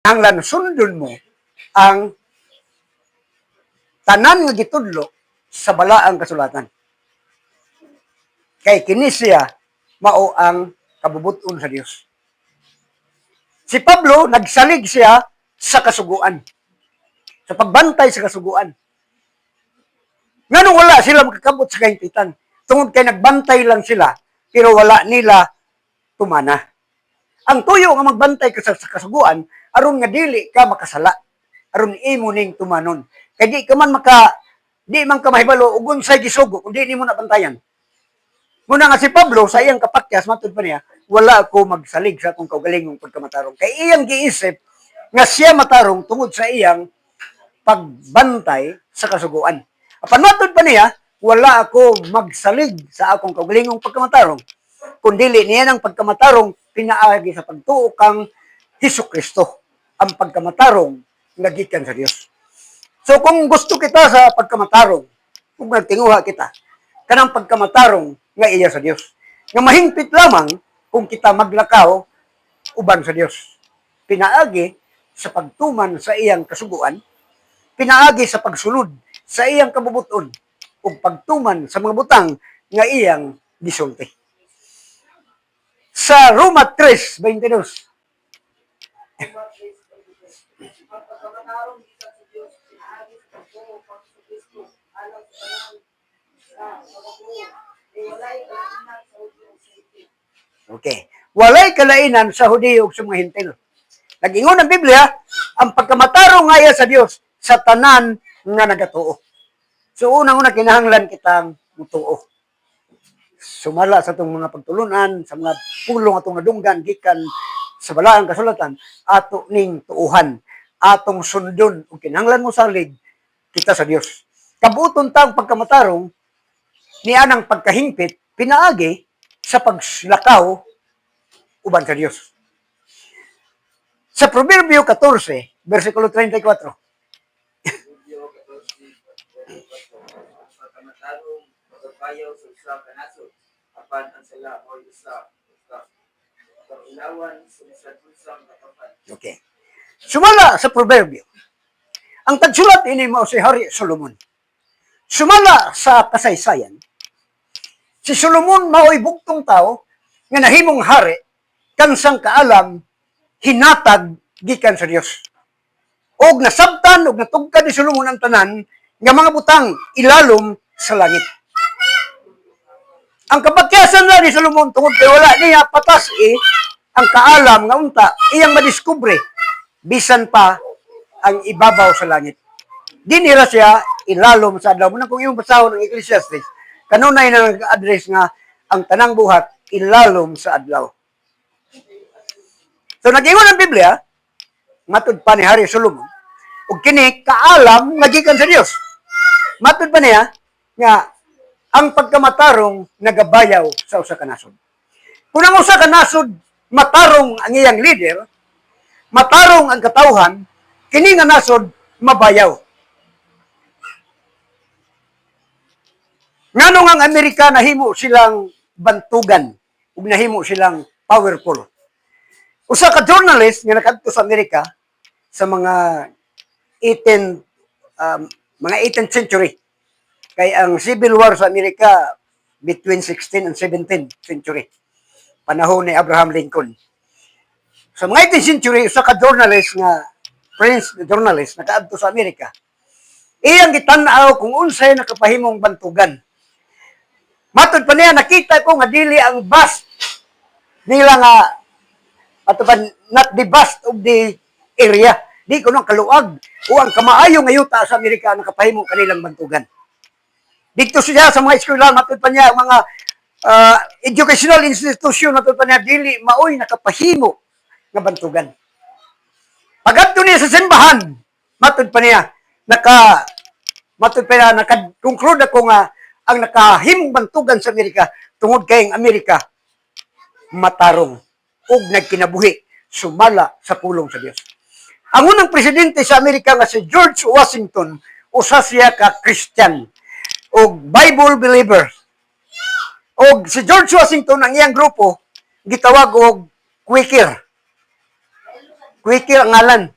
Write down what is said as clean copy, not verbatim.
Kinahanglan sundon mo ang tanan nga gitudlo sa Balaang Kasulatan. Kay kini siya mao ang kabubuton sa Dios. Si Pablo, nagsalig siya sa kasuguan. Sa pagbantay sa kasuguan. Nganong wala sila makakabot sa kahimpitan? Tungod kay nagbantay lang sila, pero wala nila tumana. Ang tuyo nga magbantay ka sa kasuguan, aron nga dili ka makasala. Aron imo ning tumanon. Kay di man ka mahibalo ug unsay gisugo kung di nimo nabantayan. Muna nga si Pablo sa iyang kapakyas, matud pa niya, "Wala ako magsalig sa akong kaugalingong pagkamatarong." Kay iyang giisip nga siya matarong tungod sa iyang pagbantay sa kasuguan. Apan matud pa niya, "Wala ako magsalig sa akong kaugalingong pagkamatarong, kundili niya ng pagkamatarong pinaagi sa pagtuo kang Hesus Kristo, ang pagkamatarong nga gikan sa Dios." So kung gusto kita sa pagkamatarong, kung nagtinguha kita, kanang pagkamatarong nga iya sa Dios, nga mahingpit lamang kung kita maglakaw uban sa Dios. Pinaagi sa pagtuman sa iyang kasuguan, pinaagi sa pagsunod sa iyang kabubuton, ug pagtuman sa mga butang nga iyang gisulti. Sa Roma 3:22. Ang pagkamatarong gikan sa Dios pinaagi sa pagtuo kang Kristo alang sa tanan sa magatuo. Walay kalainan sa Hudyo ug sa Hentil. Okay. Walay kalainan sa Hudiyo ug sa mga Hentil. Nag-ingon ang Biblia, ang pagkamatarong nga iya sa Dios sa tanan nga nagatuo. So unang-una, kinahanglan kitang mutuo. Sumala sa atong mga pagtulunan, sa mga pulong atong nadunggan gikan sa Balaang Kasulatan, ato ning tuuhan, atong sundon ug kinahanglan mo salig kita sa Dios. Kabuton ta ang pagkamatarong niya ng pagkahingpit pinaagi sa paglakaw uban sa Dios. Sa Proverbio 14, versikulo 34. Proverbio 14:34. Ang pagkamatarong magabayaw sa usa ka nasod, apan ang sala mao'y usa ka kaulawan sa bisan unsang katapan. Okay. Sumala sa Proverbio. Ang tagsulat ini mao si Hari Solomon. Sumala sa kasaysayan, si Solomon mao'y bugtong tao nga nahimong hari kansang kaalam hinatag gikan sa Dios. Og nasabtan og natugkad ni Solomon ang tanan nga mga butang ilalom sa langit. Ang kabakyasan na ni Solomon, tungod kay wala niya patas eh, ang kaalam nga unta iyang madiskubre bisan pa ang ibabaw sa langit. Di nila siya ilalom sa adlaw. Muna kung imong basahon ang Ecclesiastes, kanunay na nag-address nga ang tanang buhat ilalom sa adlaw. So nag-ingon ang Biblia, matud pa ni Hari Solomon, ug kini kaalam nga gikan sa Dios. Matud pa niya nga ang pagkamatarong nagabayaw sa usa ka nasod. Kung ang usa ka nasod matarong ang iyang leader, matarong ang katawhan, kini nga nasod mabayaw. Nganong ang Amerika nahimo silang bantugan ug nahimo silang powerful? Usa ka journalist nga nakadto sa Amerika sa mga 18th century. Kay ang Civil War sa Amerika between 16 and 17th century. Panahon ni Abraham Lincoln. Sa mga 18th century, usa ka journalist nga French journalist nakaadto sa Amerika. Iyang gitan-aw kung unsay nakapahimong bantugan. Matod pa niya, "Nakita ko nga dili ang vast nila nga ato pa, not the vast of the area. Di ko nang kaluag o ang kamaayo nga yuta sa Amerika ang nakapahimo kanilang bantugan." Dito siya sa mga eskwela, matod pa niya, ang mga educational institution, matod pa niya, dili maoy nakapahimo nga bantugan. Pagadto niya sa simbahan, matod pa niya, "Naka-conclude ako nga ang nakahimong bantugan sa Amerika tungod kay ang Amerika matarong ug nagkinabuhi sumala sa pulong sa Dios." Ang unang presidente sa Amerika nga si George Washington, usa siya ka Christian ug Bible believer. Og si George Washington, ang iyang grupo gitawag og Quaker. Quaker ang ngalan.